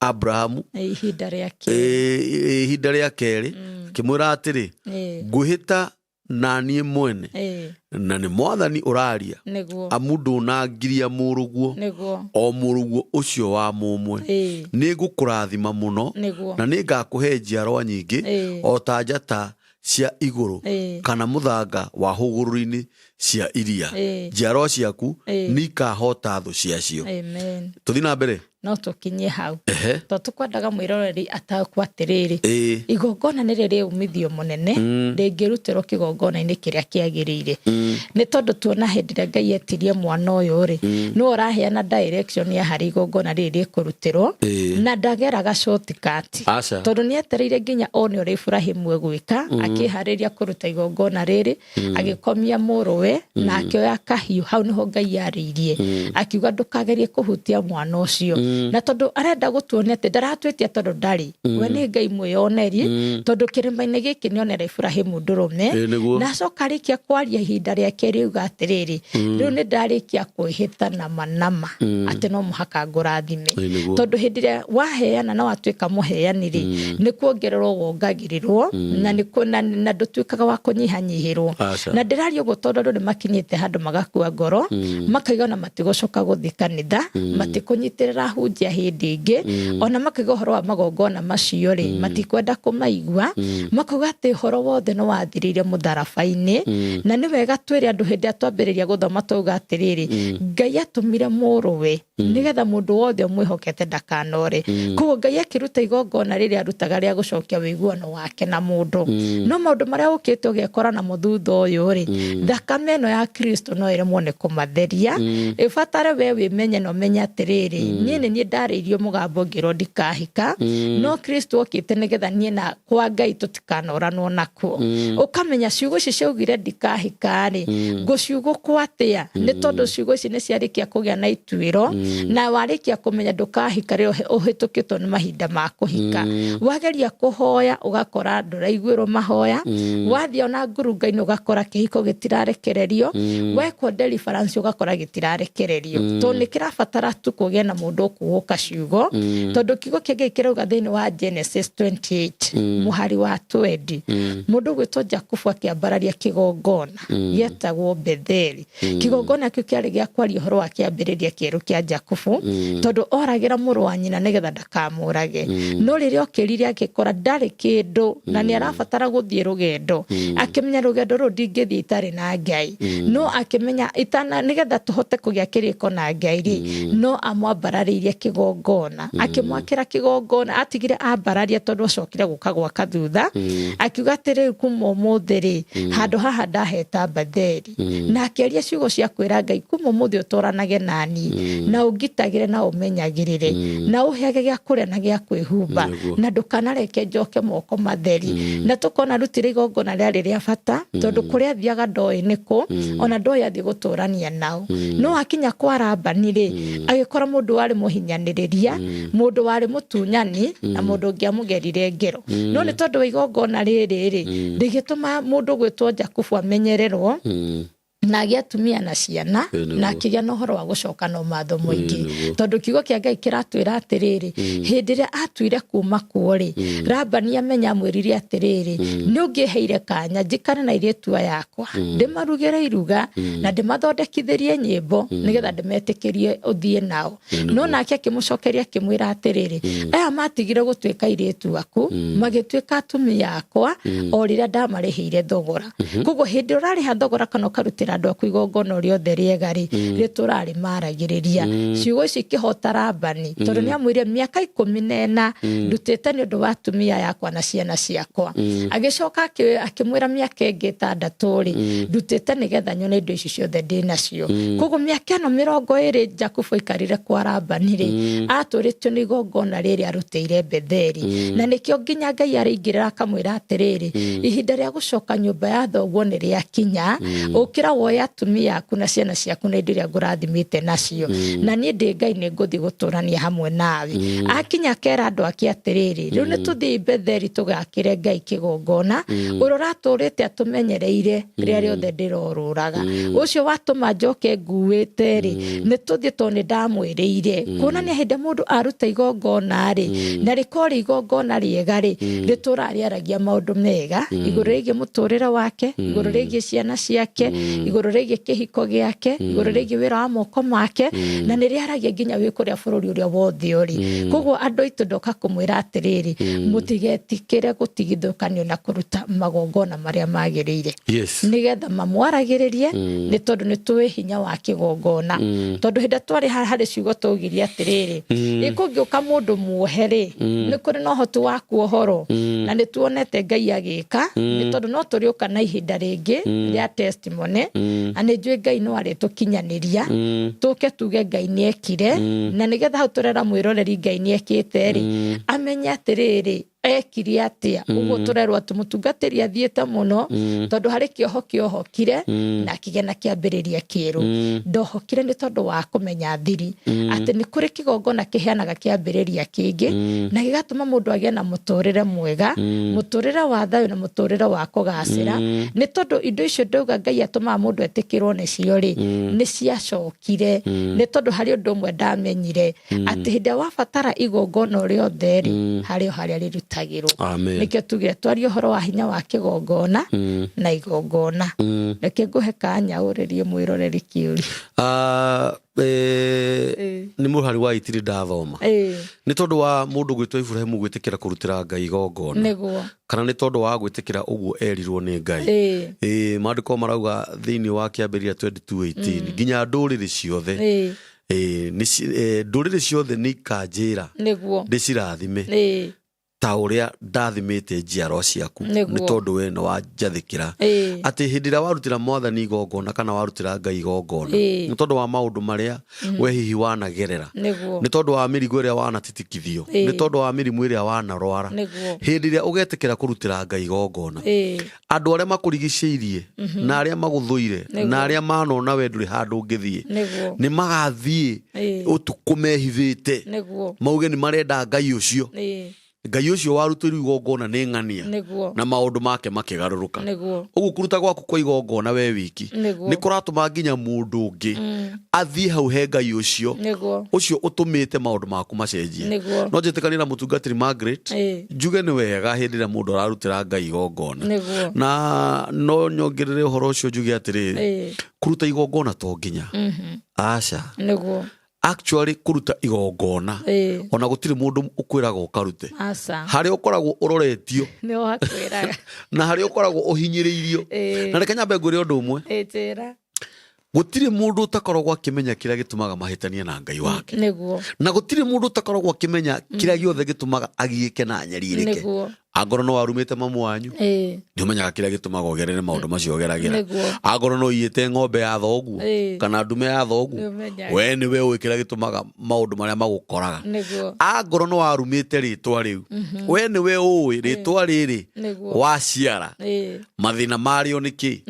Abrahamu ihinda rĩa kerĩ. Ihinda rĩa kerĩ, akĩmwĩra atĩrĩ, ngwĩhĩta na niĩ mwene, na nĩ mwathani ũraria, amu ndũnangiria mũrũguo, o mũrũguo ũcio wa mũmwe, nĩ ngũkũrathima mũno, na nĩ ngakũhe njiarwa nyingĩ o ta njata cia igũrũ kana mũthanga wa hũgũrũrũ-inĩ cia iria. Njiarwa ciaku nĩ ikahota thũ ciacio. Amen. Tũthiĩ na mbere. No tũkinyie hau, to tũkwendaga mwĩroreri atakwo atĩrĩrĩ, igongona nĩ rĩrĩ umithio mũnene rĩngĩrutĩrwo kĩgongona-inĩ kĩrĩa kĩagĩrĩire, nĩ tondũ tuona hĩndĩ ĩrĩa Ngai etirie mwana ũyũ rĩ, nĩwe ũraheana direction ya harĩa igongona rĩrĩ rĩkũrutĩrwo, na ndageraga shortcut, Aca. tondũ nĩ etereire nginya one ũrĩa Iburahĩmu egwĩka akĩharĩria kũruta igongona rĩrĩ. Agĩkomia mũrũwe na akĩoya kahiũ. Hau nĩho Ngai yarĩirie, akiuga ndũkagerie kũhutia mwana ũcio, na tondũ arenda gũtuonia atĩ ndaratwĩtia tondũ ndarĩ we nĩ Ngai mwĩyoneri, tondũ kĩrĩma-inĩ gĩkĩ nĩonera Iburahĩmu ndũrũme. Nĩguo. Na acoka arĩkia kwaria ihinda rĩa kerĩ auga atĩrĩrĩ, rĩu nĩ ndarĩkia kwĩhĩta nama nama atĩ no mũhaka ngũrathime. Nĩguo. Tondũ hĩndĩ ĩrĩa waheana na watuĩka mũheani rĩ, nĩ kuongererwo wongagĩrĩrwo, na nĩ na ndũtuĩkaga wa kũnyihanyihĩrwo. Aca. Na ndĩraria ũguo tondũ andũ nĩ makinyĩte handũ magakua ngoro, makaiga ona matigũcoka gũthiĩ kanitha, matikũnyitĩrĩra hunjia hĩndĩ ĩngĩ, ona makaiga ũhoro wa magongona macio rĩ, matikwenda kũmaigua, makauga atĩ ũhoro wothe nĩ wathirĩire mũtharaba-inĩ. Na nĩ wega twĩre andũ hĩndĩ ĩrĩa twambĩrĩria gũthoma twauga atĩrĩrĩ, Ngai atũmire mũrũwe nĩgetha mũndũ wothe ũmwĩhokete ndakanore. Koguo Ngai akĩruta igongona rĩrĩa arutaga rĩa gũcokia ũiguano wake na mũndũ, no maũndũ marĩa ũkĩte ũgekora namo thutha ũyũ rĩ, thakame ĩno ya Kristo no ĩremwo nĩ kũmatheria. Ĩbatare we wĩmenye na ũmenye atĩrĩrĩ, niĩ nĩ niĩ ndarĩirio mũgambo ngĩrwo ndikahika, no Kristo okĩte nĩgetha niĩ na kwa Ngai tũtikanoranwo nakuo. Ũkamenya ciugo ici ciaugire ndikahika rĩ, ngũciugũkwo atĩa? Nĩ tondũ ciugo ici nĩ ciarĩkia kũgĩa na ituĩro, na warĩkia kũmenya ndũkahika rĩrĩa ũhĩtũkĩtwo nĩ mahinda ma kũhika, wageria kũhoya ũgakora ndũraiguĩrwo mahoya, wathiĩ ona ngurunga-inĩ ũgakora kĩhiko gĩtirarekererio, wekwo deliverance ũgakora gĩtirarekererio, tondũ nĩ kĩrabatara tu kũgĩa na mũndũ ũkũgũka ciugo, tondũ kiugo kĩa Ngai kĩrauga thĩinĩ wa Genesis 28 mũhari wa 20, mũndũ ũgwĩtwo Jakubu akĩambararia kĩgongona gĩetagwo Betheli. Kĩgongona kĩu kĩarĩ gĩa kwaria ũhoro wa kĩambĩrĩria kĩerũ kĩa Jakubu, tondũ oragĩra mũrũ wa nyina nĩgetha ndakamũrage. No rĩrĩa okĩrire agĩkora ndarĩ kĩndũ na nĩ arabatara gũthiĩ rũgendo, akĩmenya rũgendo rũu ndingĩthiĩ itarĩ na Ngai. No akĩmenya itana nĩgetha tũhote kũgĩa kĩrĩko na Ngai rĩ, no amwambararĩirie kĩgongona, akĩmwakĩra kĩgongona, atigire ambararia tondũ acokire gũka gwaka thutha, akiuga atĩ rĩu kuma ũmũthĩ rĩ, handũ haha ndaheta Betheli. Na akĩaria ciugo cia kwĩra Ngai, kuma ũmũthĩ ũtũranage nani, na ũngitagĩre na ũmenyagĩrĩre, na ũheage gĩa kũrĩa na gĩa kwĩhumba, na ndũkanareke njoke moko matheri. Na tũkona arutire igongona rĩarĩ rĩa bata, tondũ kũrĩa athiaga ndoĩ nĩkũ, ona ndoĩ athiĩ gũtũrania nao. No akinya kwa Labani rĩ, agĩkora mũndũ warĩ mũhinyanĩrĩria, mũndũ warĩ mũtunyani, na mũndũ ũngĩamũgerire ngero. No nĩ tondũ wa igongona rĩrĩ rĩ, rĩgĩtũma mũndũ gwĩtwo Jakubu amenyererwo, Na agĩa atumia na ciana, na akĩgĩa na ũhoro wa gũcoka na ũmatho mũingĩ, tondũ kiugo kĩa Ngai kĩratwĩra atĩrĩrĩ, hĩndĩ ĩrĩa atuire kuma kuo rĩ, Labani amenya amwĩrire atĩrĩrĩ, nĩ ũngĩheire kanya njikare na airĩtu aya akwa, ndĩmarugĩre iruga na ndĩmathondekithĩrie nyĩmbo, nĩgetha ndĩmetĩkĩrie ũthiĩ nao. No nake akĩmũcokeria akĩmwĩra atĩrĩrĩ, aya matigire gũtuĩka airĩtu aku, magĩtuĩka atumia akwa o rĩrĩa ndamarĩhĩire thogora. Koguo hĩndĩ ĩrĩa ũrarĩha thogora kana ũkarutĩra andũ aku igongona rĩothe rĩega rĩ, rĩtũra rĩmaragĩrĩria. Ciugo ici ikĩhota Labani, tondũ nĩ amwĩrire mĩaka 14 ndutĩte nĩ ũndũ wa atumia yakwa na ciana ciakwa. Agĩcoka akĩmwĩra mĩaka ĩngĩ 6 rĩ, ndutĩte nĩgetha nyone indo ici ciothe ndĩ nacio. Koguo mĩaka ĩno 20 Jakubu aikarire kwa Labani rĩ, atũrĩtio nĩ igongona rĩrĩa arutĩire Betheli. Na nĩkĩo nginya Ngai araingĩrĩra akamwĩra atĩrĩrĩ, ihinda rĩa gũcoka nyũmba ya thoguo nĩ rĩakinya, ũkĩra woe atumia aku na ciana ciaku na indo iria ngũrathimĩte nacio, na niĩ ndĩ Ngai nĩ ngũthiĩ gũtũrania hamwe nawe. Akinya akera andũ ake atĩrĩrĩ, rĩu nĩ tũthiĩ Betheli tũgakĩre Ngai kĩgongona, ũrĩa ũratũrĩte atũmenyereire rĩrĩa rĩothe ndĩrorũraga, ũcio watũma njoke nguĩte rĩ, nĩ tũthiĩ tondũ nĩ ndamwĩrĩire. Kuonania hĩndĩ mũndũ aruta igongona rĩ, na rĩkorwo rĩ igongona rĩega rĩ, rĩtũraga rĩaragia maũndũ mega igũrũ rĩgiĩ mũtũrĩre wake, igũrũ rĩgiĩ ciana ciake, igũrũ rĩgiĩ kĩhiko gĩake, igũrũ rĩgiĩ wĩra wa moko make, na nĩ rĩaragia nginya wĩ kũrĩa bũrũri ũrĩa wothe ũrĩ. Koguo andũ aitũ ndoka kũmwĩra atĩrĩrĩ, mũtigetikĩre gũtigithũkanio na kũruta magongona marĩa magĩrĩire, nĩgetha mamwaragĩrĩrie, nĩ tondũ nĩ tũĩ hinya wa kĩgongona. Tondũ hĩndĩ ĩrĩa twarĩ haha harĩ ciugo taugirie atĩrĩrĩ, ĩ kũngĩũka mũndũ muohe rĩ, nĩ kũrĩ na ũhoti wa kuohorwo, na nĩ tuonete Ngai agĩka, nĩ tondũ no tũrĩũka na ihinda rĩngĩ rĩa testimony, na nĩ njũĩ Ngai no arĩtũkinyanĩria, tũke tuge Ngai nĩ ekire, na nĩgetha hau tũrera mwĩroreri Ngai nĩ ekĩte rĩ, amenye atĩrĩrĩ, ekire atĩa. Ũguo tũrerwo atĩ mũtungatĩri athiĩte mũno, tondũ harĩ kĩoho kĩohokire na akĩgĩa na kĩambĩrĩria kĩerũ. Ndohokire nĩ tondũ wa kũmenya thiri atĩ nĩ kũrĩ kĩgongona kĩheanaga kĩambĩrĩria kĩngĩ, na gĩgatũma mũndũ agĩe na mũtũrĩre mwega, mũtũrĩre wa thayũ na mũtũrĩre wa kũgacĩra. Nĩ tondũ indo icio ndauga Ngai atũmaga mũndũ etĩkĩrwo nĩcio rĩ, nĩ ciacokire, nĩ tondũ harĩ ũndũ ũmwe ndamenyire, atĩ hĩndĩ ĩrĩa wabatara igongona rĩothe rĩ, harĩ o harĩa rĩrutagĩrwo. Amen. Nĩkĩo tugire twarie ũhoro wa hinya wa kĩgongona na igongona. Reke ngũhe kanya ũrĩrie mwĩroreri kĩũria. Nĩ mũhari wa itirĩ ndathoma. Nĩ tondũ wa mũndũ gwĩtwo Iburahĩmu gwĩtĩkĩra kũrutĩra Ngai igongona, kana nĩ tondũ wa gwĩtĩkĩra ũguo erirwo nĩ Ngai? Ĩĩ, maandĩko marauga thĩinĩ wa Kĩambĩrĩria 22:18, nginya ndũrĩrĩ ciothe, ndũrĩrĩ ciothe nĩ ikanjĩra ndĩcirathime ta ũrĩa ndathimĩte njiarwa ciaku, nĩ tondũ we nĩ wanjathĩkĩra. Atĩ hĩndĩ ĩrĩa warutĩra Mwathani igongona kana warutĩra Ngai igongona, nĩ tondũ wa maũndũ marĩa we hihi wanagerera, nĩ tondũ wa mĩrigo ĩrĩa wanatitikithio, nĩ tondũ wa mĩrimũ ĩrĩa wanarwara, hĩndĩ ĩrĩa ũgetĩkĩra kũrutĩra Ngai igongona, andũ arĩa makũrigicĩirie na arĩa magũthũire na arĩa manona we ndũrĩ handũ ũngĩthiĩ, nĩ magathiĩ ũtukũ mehithĩte, mauge nĩ marenda Ngai ũcio, Ngai ũcio warutĩirwo igongona nĩ ng'ania, na maũndũ make makĩgarũrũka. Ũguo kũruta gwaku kwa igongona we wiki nĩ kũratũma nginya mũndũ ũngĩ athiĩ hau he Ngai ũcio, ũcio ũtũmĩte maũndũ maku macenjie. No njĩtĩkanie na mũtungatĩri Margaret, njuge nĩ wega hĩndĩ ĩrĩa mũndũ ararutĩra Ngai igongona, na no nyongerere ũhoro ũcio njuge atĩrĩrĩ, kũruta igongona to nginya, aca. Actually kũruta igongona, ona gũtirĩ mũndũ ũkwĩraga ũkarute. Aca. Harĩa ũkoragwo ũroretio Nĩho hakwĩraga. na harĩa ũkoragwo ũhinyĩrĩirio. Na reke nyambe ngwĩre ũndũ ũmwe. Njĩra. Gũtirĩ mũndũ ũtakoragwo akĩmenya kĩrĩa gĩtũmaga mahĩtanie na Ngai wake. Na gũtirĩ mũndũ ũtakoragwo akĩmenya kĩrĩa gĩothe gĩtũmaga agiĩke na anyarirĩke. Angorwo no warumĩte mamu wanyu, nĩ ũmenyaga kĩrĩa gĩtũmaga ũgerere maũndũ macio ũgeragĩra. Angorwo no ũiyĩte ng'ombe ya thoguo kana ndume ya thoguo, Nĩ ũmenyaga. we nĩwe ũĩ kĩrĩa gĩtũmaga maũndũ marĩa magũkoraga. Angorwo no warumĩte rĩtwa rĩu, we nĩwe ũĩ rĩtwa rĩrĩ waciara mathĩna marĩo nĩ kĩ.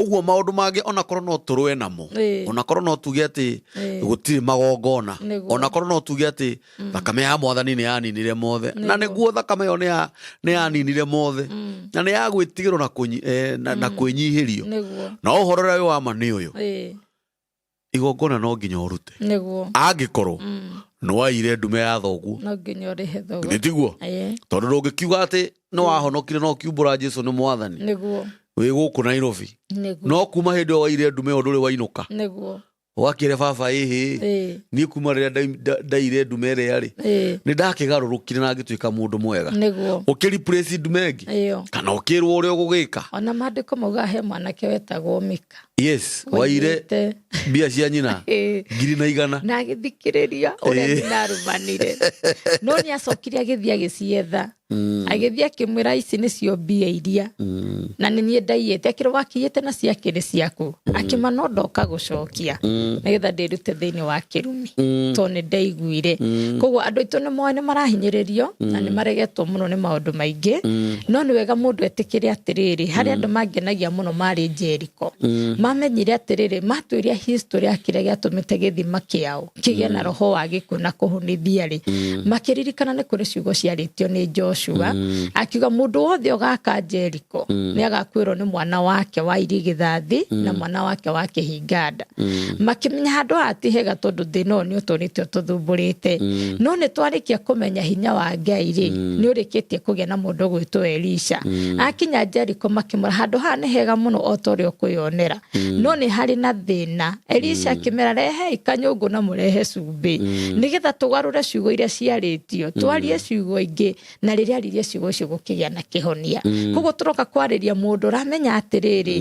Ũguo maũndũ mangĩ onakorwo no tũrũe namo, Ĩĩ. onakorwo no tuge atĩ Ĩĩ. gũtirĩ magongona, Nĩguo. onakorwo no tuge atĩ thakame ya mwathani nĩ yaninire mothe, na Nĩguo. nĩguo thakame ĩyo nĩ yaninire mothe na nĩ ya gwĩtigĩrwo na na kwĩnyihĩrio. Nĩguo. Na ũhoro ũrĩa wĩ wa ma nĩ ũyũ, Ĩĩ. igongona no nginya ũrute Nĩguo. angĩkorwo nĩ waire ndume ya thoguo. No nginya ũrĩhe thoguo. Nĩ tiguo? Ĩĩ. Tondũ ndũngĩkiuga atĩ nĩ wahonokire no kiumbũra Jesu nĩ mwathani Nĩguo. wĩ gũkũ Nairobi, Nĩguo. no kuma hĩndĩ ĩyo waire ndume ĩyo ndũrĩ wainũka Nĩguo. wakĩre baba ĩhĩ. Ĩĩ. Niĩ kuma rĩrĩa ndaire ndume ĩrĩa rĩ, Ĩĩ. nĩ ndakĩgarũrũkire na ngĩtuĩka mũndũ mwega. Nĩguo. Ũkĩreplace ndume ĩngĩ Ĩyo. kana ũkĩrwo ũrĩa ũgũgĩka. Ona maandĩko maugaga he mwanake wetagwo Mika. Yes, waire Waiyĩte. mbia cia nyina Ĩĩ. 1,100. Na agĩthikĩrĩria ũrĩa Ĩĩ. nyina arumanire, no nĩ acokire agĩthiĩ agĩcietha, agĩthiĩ akĩmwĩra ici nĩcio mbia iria na nĩ niĩ ndaiyĩte. Akĩrwo wakiyĩte na ciakĩrĩ ciaku. Akĩma no ndoka gũcokia nĩgetha ndĩrute thĩinĩ wa kĩrumi tondũ nĩ ndaiguire. Koguo andũ aitũ nĩ moĩ nĩ marahinyĩrĩrio na nĩ maregetwo mũno nĩ maũndũ maingĩ, no nĩ wega mũndũ etĩkĩre atĩrĩrĩ, harĩ andũ mangenagia mũno marĩ Jeriko, mamenyire atĩrĩrĩ, matuĩria history ya kĩrĩa gĩatũmĩte gĩthima kĩao kĩgĩe na roho wa gĩkuũ na kũhunithia rĩ, makĩririkana nĩ kũrĩ ciugo ciarĩtio nĩ Joshua akiuga mũndũ wothe ũgaka Jeriko nĩ agakuĩrwo nĩ mwana wake wa irigithathi na mwana wake wa kĩhinganda. Makĩmenya handũ haha ti hega tondũ thĩna ũyũ nĩ ũtũrĩte ũtũthumbũrĩte, no nĩ twarĩkia kũmenya hinya wa Ngai rĩ, nĩ ũrĩkĩtie kũgĩa na mũndũ ũgwĩtwo Elisha. Akinya Jeriko makĩmwĩra handũ haha nĩ hega mũno o ta ũrĩa ũkwĩyonera, no nĩ harĩ na thĩna. Elisha akĩmera rehei kanyũngũ na mũrehe cumbĩ nĩgetha tũgarũre ciugo iria ciarĩtio, twarie ciugo ingĩ, na rĩrĩa aririe ciugo icio gũkĩgĩa na kĩhonia. Koguo tũroka kwarĩria mũndũ ũramenya atĩrĩrĩ,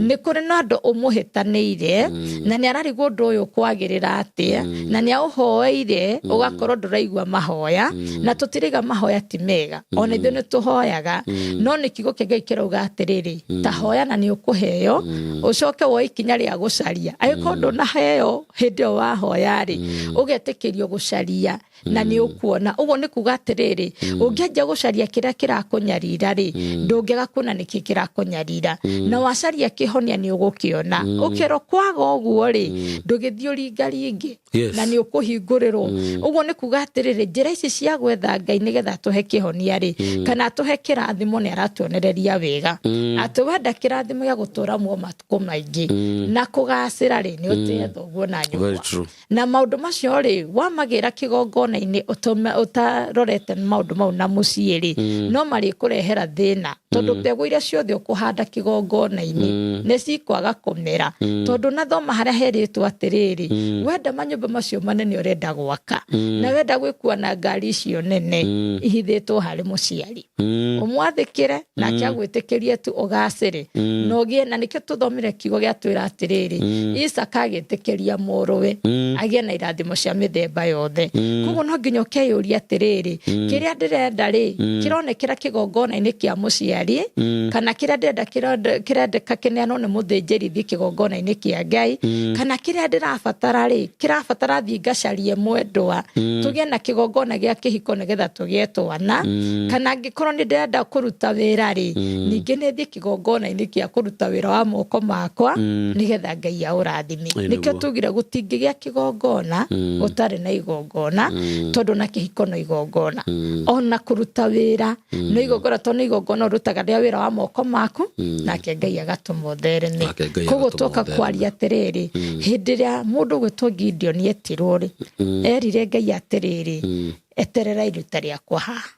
nĩ kũrĩ na andũ ũmũhĩtanĩire na nĩ ararigwo ũndũ ũyũ kwagĩrĩra atĩa, na nĩ aũhoeire ũgakorwo ndũraigua mahoya, na tũtiraiga mahoya ti mega, ona ithuĩ nĩ tũhoyaga, no nĩ kiugo kĩa Ngai kĩrauga atĩrĩrĩ, ta hoya na nĩ ũkũheo, ũcoke woe ikinya rĩa gũcaria. Angĩkorwo ndũnaheo hĩndĩ ĩyo wahoya rĩ, ũgetĩkĩrio gũcaria na nĩ ũkuona. Ũguo nĩ kuga atĩrĩrĩ, ũngĩanjia gũcaria kĩrĩa kĩrakũnyarira rĩ, ndũngĩaga kuona nĩkĩ kĩrakũnyarira, na wacaria kĩhonia nĩ ũgũkĩona. Ũkĩrwo kwaga ũguo rĩ, ndũgĩthiĩ ũringaringe Yes. na nĩ ũkũhingũrĩrwo. Ũguo nĩ kuga atĩrĩrĩ, njĩra ici cia gwetha Ngai nĩgetha atũhe kĩhonia rĩ, kana atũhe kĩrathimo, nĩ aratuonereria wega atĩ wenda kĩrathimo gĩa gũtũra muo matukũ maingĩ na kũgacĩra rĩ, nĩ ũtĩe thoguo na Very nyũkwa. true. Na maũndũ macio rĩ, wamagĩra kĩgongona-inĩ ũtarorete maũndũ mau na mũciĩ rĩ, no marĩkũrehera thĩna, tondũ mbegũ iria ciothe ũkũhanda kĩgongona-inĩ nĩ cikwaga kũmera, tondũ na thoma harĩa herĩtwo atĩrĩrĩ, wenda manyũmba macio manene ũrenda gwaka na wenda gwĩkua na ngari icio nene, ihithĩtwo harĩ mũciari, ũmwathĩkĩre nake agwĩtĩkĩrie tu ũgacĩre na ũgĩe na. Nĩkĩo tũthomire kiugo gĩatwĩra atĩrĩrĩ, Isaka agĩtĩkĩria mũrũwe agĩe na irathimo cia mĩthemba yothe. Koguo no nginya ũkeyũria atĩrĩrĩ, kĩrĩa ndĩrenda rĩ, kĩronekera kĩgongona-inĩ kĩa mũciari, kana kĩrĩa ndĩrenda kĩrendeka kĩneanwo nĩ mũthĩnjĩri thiĩ kĩgongona-inĩ kĩa Ngai, kana kĩrĩa ndĩrabatara rĩ, kĩrabatara thiĩ ngacarie mwendwa tũgĩe na kĩgongona gĩa kĩhiko nĩgetha tũgĩe twana, kana angĩkorwo nĩ ndĩrenda kũruta wĩra rĩ, ningĩ nĩ thiĩ kĩgongona-inĩ kĩa kũruta wĩra wa moko makwa nĩgetha Ngai aũrathime. Ĩ, Nĩkĩo nĩguo. tugire gũtingĩgĩa kĩgongona gũtarĩ na igongona, tondũ na kĩhiko no igongona, ona kũruta wĩra no igongona, tondũ nĩ igongona ũrutaga rĩa wĩra wa moko maku, nake Ngai agatũma ũthereme. Nake Ngai Koguo agatũma twoka ũthereme. kwaria atĩrĩrĩ, hĩndĩ ĩrĩa mũndũ ũgwĩtwo Gideon etirwo rĩ, erire Ngai atĩrĩrĩ, eterera iruta rĩakwa haha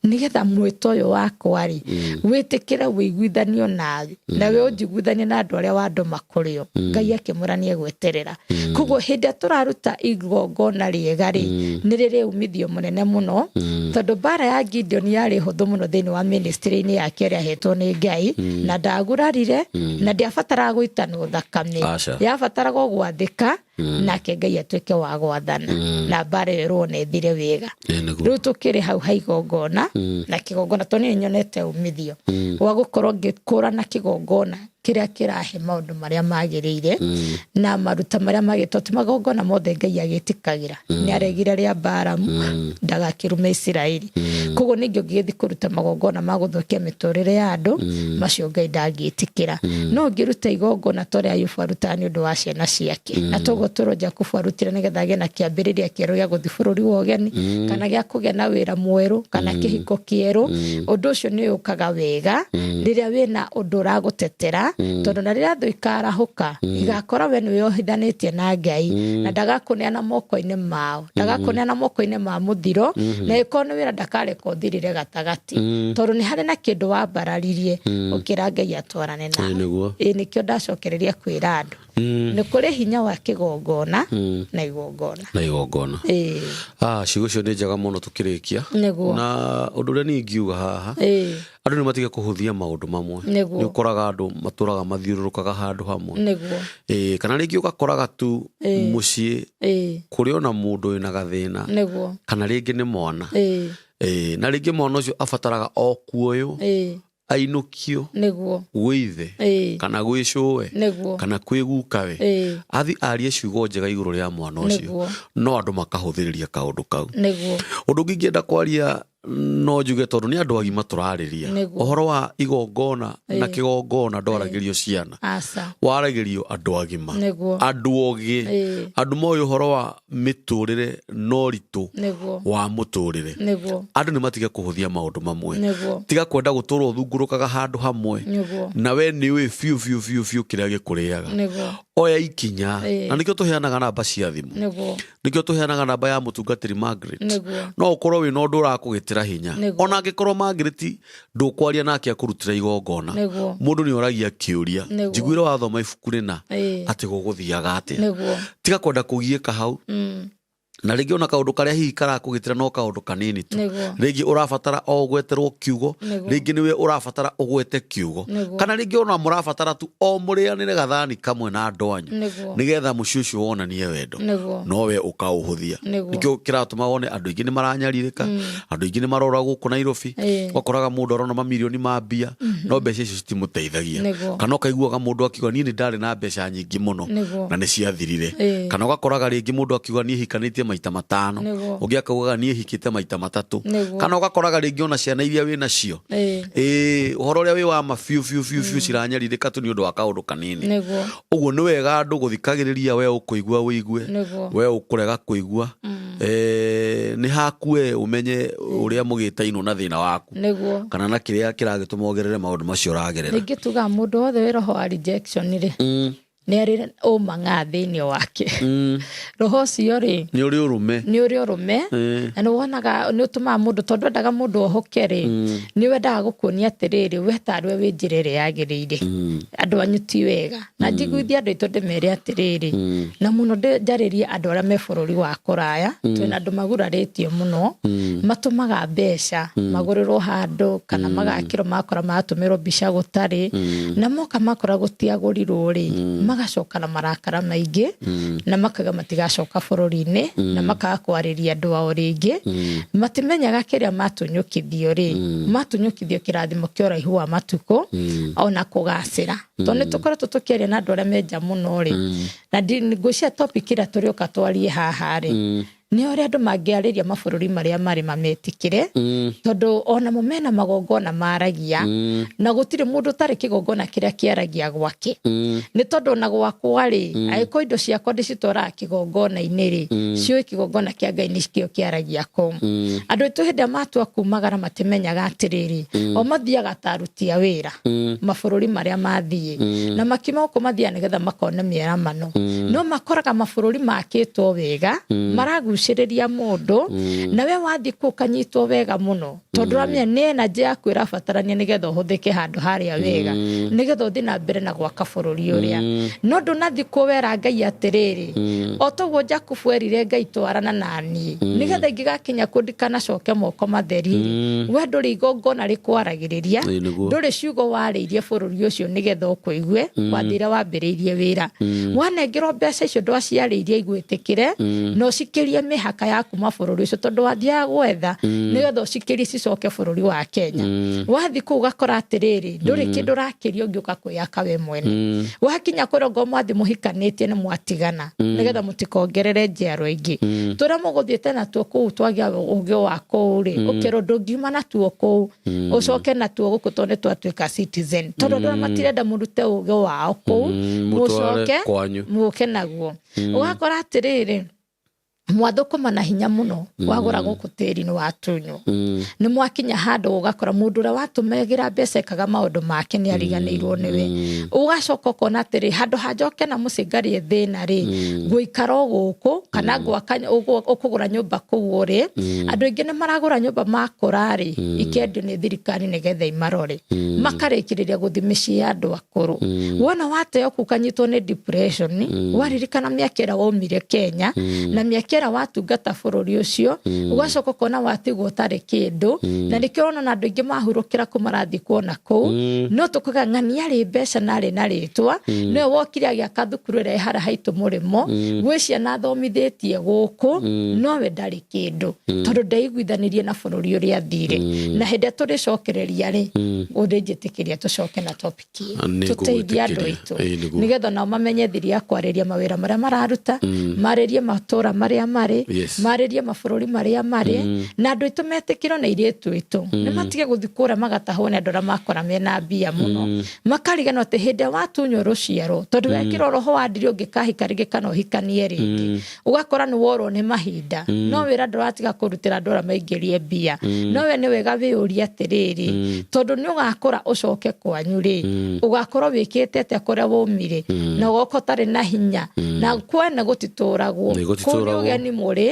nigetha mwĩto ũyũ wakwa rĩ wĩtĩkĩre wĩiguithanio nawe, nawe ũnjiguithanie na andũ arĩa wandũma kũrĩ o. Ngai akĩmwĩra nĩ egweterera. Koguo hĩndĩ ĩrĩa tũraruta igongona rĩega rĩ, nĩ rĩrĩ umithio mũnene mũno, tondũ mbara ya Gideon yarĩ hũthũ mũno thĩinĩ wa ministry-inĩ yake ĩrĩa ahetwo nĩ Ngai, na ndagurarire na ndiabataraga gũitanwo thakame. Aca. Yabataraga o gwathĩka nake Ngai atuĩke wa gwathana na mbara ĩyo ĩrũo na ĩthire wega. Ĩ, nĩguo. Rĩu tũkĩrĩ hau ha igongona na kĩgongona, tondũ nĩ nyonete umithio wa gũkorwo ngĩkũrana kĩgongona kĩrĩa kĩrahe maũndũ marĩa magĩrĩire na maruta marĩa magĩrĩire, ti magongona mothe Ngai agĩtĩkagĩra. Nĩ aregire rĩa Balamu ndagakĩrume Isiraeli. Koguo Koguo ningĩ ũngĩgĩthiĩ kũruta magongona ma gũthũkia mĩtũrĩre ya andũ macio, Ngai ndangĩtĩkĩra. No ũngĩruta igongona ta ũrĩa Ayubu arutaga nĩ ũndũ wa ciana ciake, na toguo tũrwo Jakubu arutire nĩgetha agĩe na kĩambĩrĩria kĩerũ gĩa gũthiĩ bũrũri wa ũgeni, kana gĩa kũgĩa na wĩra mwerũ, kana kĩhiko kĩerũ, ũndũ ũcio nĩ ũkaga wega rĩrĩa wĩna ũndũ ũragũtetera, tondũ na rĩrĩa thũ ikarahũka igakora we nĩ wĩyohithanĩtie na Ngai, na ndagakũneana moko-inĩ mao, ndagakũneana moko-inĩ ma mũthiro, na ĩkorwo nĩ wĩra ndakareka ũthirĩre gatagatĩ, tondũ nĩ harĩ na kĩndũ wambararirie ũkĩra Ngai atwarane nawe. Nĩguo. Ĩĩ, nĩkĩo ndacokereria kwĩra andũ nĩ kũrĩ hinya wa kĩgongona na igongona. Na igongona. Ĩĩ. Ah, ciugo icio nĩ njega mũno tũkĩrĩkia. Nĩguo. Na ũndũ ũrĩa niĩ ingiuga haha, andũ nĩ matige kũhũthia maũndũ mamwe. Nĩguo. Nĩ ũkoraga andũ matũraga mathiũrũrũkaga handũ hamwe. Nĩguo. Ĩĩ, kana rĩngĩ ũgakoraga tu mũciĩ kũrĩ ona mũndũ wĩna gathĩna, kana rĩngĩ nĩ mwana. Ĩĩ, na rĩngĩ mwana ũcio abataraga o kuoywo, ainũkio gwĩ ithe, kana gwĩ cũwe, kana kwĩ gukawe, athi arie ciugo njega igũrũ rĩa mwana ũcio. No andũ makahũthĩrĩria kaũndũ kau. Ũndũ ũngĩ ingĩenda kwaria, no njuge tondũ nĩ andũ agima tũrarĩria, ũhoro wa igongona na kĩgongona ndwaragĩrio ciana, Aca. waragĩrio andũ agima, andũ ogĩ, andũ moĩ ũhoro wa mĩtũrĩre na ũritũ wa mũtũrĩre. Andũ nĩ matige kũhũthia maũndũ mamwe. Tiga kwenda gũtũra ũthungũrũkaga handũ hamwe, na we nĩ ũĩ biũ biũ biũ biũ kĩrĩa gĩkũrĩaga. Oya ikinya. Na nĩkĩo tũheanaga namba cia thimũ, nĩkĩo tũheanaga namba ya mũtungatĩri Margaret. No ũkorwo wĩna ũndũ ũrakũgĩtĩra hinya, ona angĩkorwo Margaret ndũkwaria nake akũrutĩra igongona, mũndũ nĩ oragia kĩũria, njiguire wathoma ibuku rĩna atĩ gũgũthiaga atĩa. Tiga kwenda kũgiĩka hau, na rĩngĩ ona kaũndũ karĩa hihi karakũgitĩra no kaũndũ kanini tu, rĩngĩ ũrabatara o ũgweterwo kiugo, rĩngĩ nĩwe ũrabatara ũgwete kiugo, kana rĩngĩ ona mũrabatara tu o mũrĩanĩre gathani kamwe na andũ anyu, nĩgetha mũciĩ ũcio wonanie wendo, no we ũkaũhũthia. Nĩkĩo kĩratũma wone andũ aingĩ nĩ maranyarirĩka, andũ aingĩ nĩ marora gũkũ Nairobi. Ũgakoraga mũndũ arona mamirioni ma mbia, no mbeca icio citimũteithagia. Kana ũkaiguaga mũndũ akiuga, niĩ nĩ ndarĩ na mbeca nyingĩ mũno, na nĩ ciathirire. Kana ũgakoraga rĩngĩ mũndũ akiuga, niĩ hikanĩtie maita 5, ũngĩ akaugaga, niĩ hikĩte maita 3. Kana ũgakoraga rĩngĩ ona ciana iria wĩ nacio, ĩĩ, ũhoro ũrĩa wĩ wa ma biũ biũ biũ biũ, ciranyarirĩka tu nĩ ũndũ wa kaũndũ kanini. Ũguo nĩ wega andũ gũthikagĩrĩria. We ũkũigua ũigue, we ũkũrega kũigua, nĩ haku we ũmenye ũrĩa mũgĩtainwo na thĩna waku, kana na kĩrĩa kĩragĩtũma ũgerere maũndũ macio ũragerera. Ningĩ tugaga mũndũ wothe wĩ roho wa rejection rĩ, nĩ arĩ ũmang'a thĩinĩ wake. Roho ũcio rĩ, nĩ ũrĩ ũrũme. Nĩ ũrĩ ũrũme. Na nĩ wonaga nĩ ũtũmaga mũndũ, tondũ endaga mũndũ ohoke rĩ, nĩ wendaga gũkuonia atĩrĩrĩ, we tarĩwe wĩ njĩra ĩrĩa yagĩrĩire, andũ anyu ti wega. Na njiguithie andũ aitũ, ndĩmere atĩrĩrĩ, na mũno njarĩrie andũ arĩa me bũrũri wa kũraya. Twĩna andũ magurarĩtio mũno, matũmaga mbeca magũrĩrwo handũ, kana magakĩrwo, magakora maratũmĩrwo mbica gũtarĩ, na moka makora gũtiagũrirwo rĩ, magacoka na marakara maingĩ, na makauga matigacoka bũrũri-inĩ, na makaga kwarĩria andũ ao rĩngĩ. Matimenyaga kĩrĩa matunyũkithio rĩ, matunyũkithio kĩrathimo kĩa ũraihu wa matukũ ona kũgacĩra, tondũ nĩ tũkoretwo tũkĩaria na andũ arĩa menja mũno rĩ, na ngwĩciria topic ĩrĩa tũrĩũka twarie haha rĩ, nĩ ũrĩa andũ mangĩarĩria mabũrũri marĩa marĩ mametĩkĩre, tondũ onamo mena magongona maragia, na gũtirĩ mũndũ ũtarĩ kĩgongona kĩrĩa kĩaragia gwake. Nĩ tondũ ona gwakwa rĩ, angĩkorwo indo ciakwa ndĩcitwaraga kĩgongona-inĩ rĩ, ciũĩ kĩgongona kĩa Ngai nĩkĩo kĩaragia kũu. Andũ aitũ hĩndĩ ĩrĩa matua kumagara, matimenyaga atĩrĩrĩ, o mathiaga ta aruti a wĩra mabũrũri marĩa mathiĩ, na makiuma gũkũ mathiaga nĩgetha makone mĩaramano, no makoraga mabũrũri makĩtwo wega, maragucĩrĩria mũndũ, na we wathiĩ kũu ũkanyitwo wega mũno, tondũ ũramenya nĩ energy yaku ĩrabatarania nĩgetha ũhũthĩke handũ harĩa wega, nĩgetha ũthiĩ na mbere na gwaka bũrũri ũrĩa. No ndũnathiĩ kuo wera Ngai atĩrĩrĩ, o toguo Jakubu erire Ngai, twarana naniĩ nĩgetha ingĩgakinya kuo ndikanacoke moko matheri. We ndũrĩ igongona rĩkwaragĩrĩria, Ĩĩ, nĩguo. ndũrĩ ciugo warĩirie bũrũri ũcio nĩgetha ũkũigue. Wathire wambĩrĩirie wĩra, wanengerwo mbeca icio, ndwaciarĩirie igwĩtĩkĩre na ũcikĩrie. Mĩhaka ya kuma bũrũri ũcio, tondũ wathiaga gwetha nĩgetha ũcikĩrie cicoke bũrũri wa Kenya. Wathiĩ kũu ũgakora atĩrĩrĩ, ndũrĩ kĩndũ ũrakĩria ũngĩũka kwĩyaka we mwene. Wakinya kũrĩa, ongorwo mwathiĩ mũhikanĩtie nĩ mwatigana, nĩgetha mũtikongerere njiarwa ingĩ. Tũrĩa mũgũthiĩte natuo kũu twagĩa ũgĩ wa kũu rĩ, ũkerwo ndũngiuma natuo kũu ũcoke natuo gũkũ, tondũ nĩ twatuĩka citizen, tondũ andũ arĩa matirenda mũrute ũgĩ wao kũu mũtware mũcoke kwanyu. Mũke naguo. Ũgakora atĩrĩrĩ, mwathũkũma na hinya mũno, wagũra gũkũ tĩri nĩ watunywo. Nĩ mwakinya handũ ũgakora mũndũ ũrĩa watũmagĩra mbeca ekaga maũndũ make nĩ ariganĩirwo nĩwe. Ũgacoka ũkona atĩrĩ, handũ ha njoke na mũciĩ ngarĩe thĩna rĩ, ngũikara o gũkũ kana gwaka ũkũgũra nyũmba kũu ũrĩ. Andũ aingĩ nĩ maragũra nyũmba, makũra rĩ, ikendio nĩ thirikari nĩgetha imarore, makarĩkĩrĩria gũthiĩ mĩciĩ ya andũ akũrũ. Wona wateo kũu, kanyitwo nĩ depression, waririkana mĩaka ĩrĩa waumire Kenya na mĩaka ĩrĩa watungata bũrũri ũcio, ũgacoka ũkona watigwo ũtarĩ kĩndũ. Na nĩkĩo ũrona na andũ aingĩ mahurũkĩra kũ marathiĩ kuona kũu. No tũkuga ng'ania arĩ mbeca na arĩ na rĩtwa, nĩwe wokire agĩaka thukuru ĩrĩa ĩ harĩa haitũ mũrĩmo, gwĩ ciana athomithĩtie gũkũ, nowe ndarĩ kĩndũ tondũ ndeiguithanirie na bũrũri ũrĩa athire. Na hĩndĩ ĩrĩa tũrĩcokereria rĩ, ũndĩnjĩtĩkĩria tũcoke na topic ĩyo, Nĩ tũteithie andũ ngũgwĩtĩkĩria. aitũ, Ĩĩ, nĩguo. nĩgetha nao mamenye thiri ya kwarĩria mawĩra marĩa mararuta, marĩrie matũra marĩa marĩ, marĩrie mabũrũri marĩa marĩ, na andũ aitũ metĩkĩrwo na airĩtu aitũ nĩ matige gũthiĩ kũrĩa magatahwo nĩ andũ arĩa makora mena mbia mũno, makariganwo atĩ hĩndĩ ĩrĩa watunywo rũciaro, tondũ wekĩrwo roho wa ndiri, ũngĩkahika rĩngĩ kana ũhikanie rĩngĩ, ũgakora nĩ worwo nĩ mahinda. No wĩra ndũratiga kũrutĩra andũ arĩa maingĩrie mbia. No we nĩ wega wĩyũrie atĩrĩrĩ, tondũ nĩ ũgakũra ũcoke kwanyu rĩ, ũgakorwo wĩkĩte atĩa kũrĩa waumire na ũgoka ũtarĩ na hinya? Na kwene gũtitũragwo. Nĩ kũu nĩ gũtitũragwo. Ũgeni mũrĩ,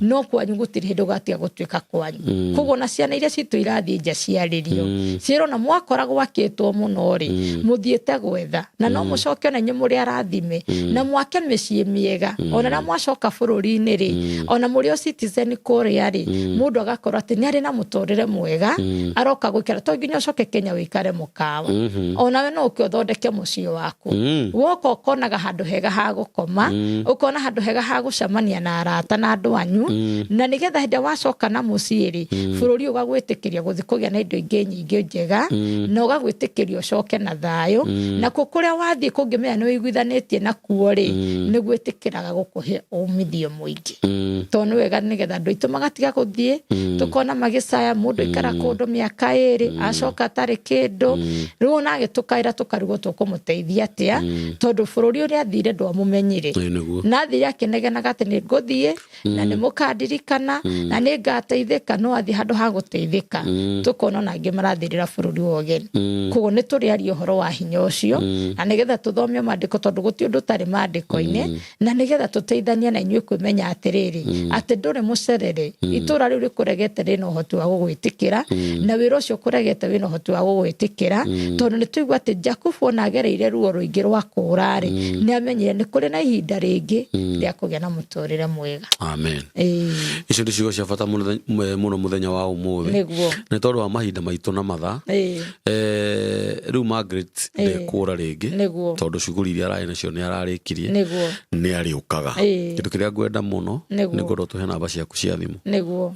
no kwanyu gũtirĩ hĩndĩ ũgatiga gũtuĩka kwanyu. Koguo na ciana iria citũ irathiĩ nja ciarĩrio, ciĩrwo na mwakora gwakĩtwo mũno rĩ, mũthiĩte gwetha, na no mũcoke ona inyuĩ mũrĩ arathime na mwake mĩciĩ mĩega. Ona rĩrĩa mwacoka bũrũri-inĩ rĩ, ona mũrĩ o citizen kũrĩa rĩ, mũndũ agakorwo atĩ nĩ arĩ na mũtũrĩre mwega aroka gũikara. To nginya ũcoke Kenya wĩikare mũkawa, onawe no ũke ũthondeke mũciĩ waku. Woka ũkonaga handũ hega ha gũkoma, ũkona handũ hega ha gũcemania na arata na andũ anyu, na nĩgetha hĩndĩ ĩrĩa wacoka na mũciĩ rĩ, bũrũri ũgagwĩtĩkĩria gũthiĩ kũgĩa na indo ingĩ nyingĩ njega, na ũgagwĩtĩkĩria ũcoke na thayũ. Nakuo kũrĩa wathiĩ kũngĩmenya nĩ wĩiguithanĩtie nakuo rĩ, nĩ gwĩtĩkĩraga gũkũhe umithio mũingĩ. Tondũ nĩ wega nĩgetha andũ aitũ magatiga gũthiĩ, tũkona magĩcaya mũndũ aikara kũndũ mĩaka 2, acoka atarĩ kĩndũ. Rĩu ona agĩtũkaĩra, tũkarigwo tũkũmũteithia atĩa, tondũ bũrũri ũrĩa athire ndwamũmenyire. Ĩĩ, nĩguo. Na athire akĩnegenaga atĩ nĩ ngũthiĩ na nĩ mũkandirikana na nĩ ngateithĩka, no athiĩ handũ ha gũteithĩka, tũkona ona angĩ marathirĩra bũrũri wa ũgeni. Koguo nĩ tũrĩaria ũhoro wa hinya ũcio, na nĩgetha tũthome maandĩko, tondũ gũtirĩ ũndũ ũtarĩ maandĩko-inĩ, na nĩgetha tũteithanie na inyuĩ kwĩmenya atĩrĩrĩ, atĩ ndũrĩ mũcerere. Itũra rĩu rĩkũregete rĩna ũhoti wa gũgwĩtĩkĩra, na wĩra ũcio ũkũregete wĩna ũhoti wa gũgwĩtĩkĩra, tondũ nĩ tũigua atĩ Jakubu ona agereire ruo rũingĩ rwa kũũra rĩ, nĩ amenyire nĩ kũrĩ na ihinda rĩngĩ rĩa kũgĩa na mũtũrĩre mwega. Amen. Ĩĩ. Icio nĩ ciugo cia bata mũno mũno mũthenya wa ũmũthĩ. Nĩguo. Nĩ tondũ wa mahinda maitũ na mathaa. Rĩu Margaret ndekũra rĩngĩ, tondũ cuguri iria ararĩ nacio nĩ ararĩkirie. Nĩ arĩũkaga. Kĩndũ kĩrĩa ngwenda mũno, nĩ ngwenda ũtũhe namba ciaku cia thimũ. Nĩguo.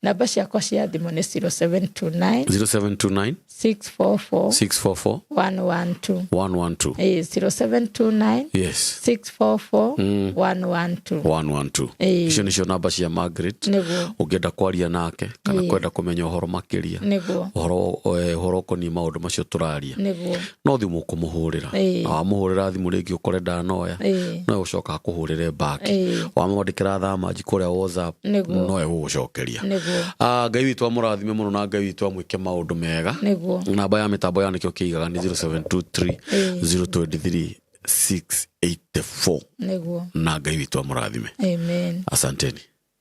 Namba ciakwa cia thimũ nĩ 0729 0729 644 644 112. 112. Ĩĩ, 0729 644 112. 112. Icio nĩcio namba cia Margaret. Ũngĩenda kwaria nake kana kwenda kũmenya ũhoro makĩria, ũhoro ũkoniĩ maũndũ macio tũraria, no thimũ ũkũmũhũrĩra. Na wamũhũrĩra thimũ rĩngĩ ũkore ndanoya, no egũcoka akũhũrĩre back. Wamwandĩkĩra thamanji kũrĩa WhatsApp, no egũgũcokeria. Ah, Ngai witũ amũrathime mũno, na Ngai witũ amwĩke maũndũ mega. Namba ya mĩtambo ya nĩkĩo kĩigaga nĩ 0723 023 684. Na Ngai witũ amũrathime. Amen. Asanteni.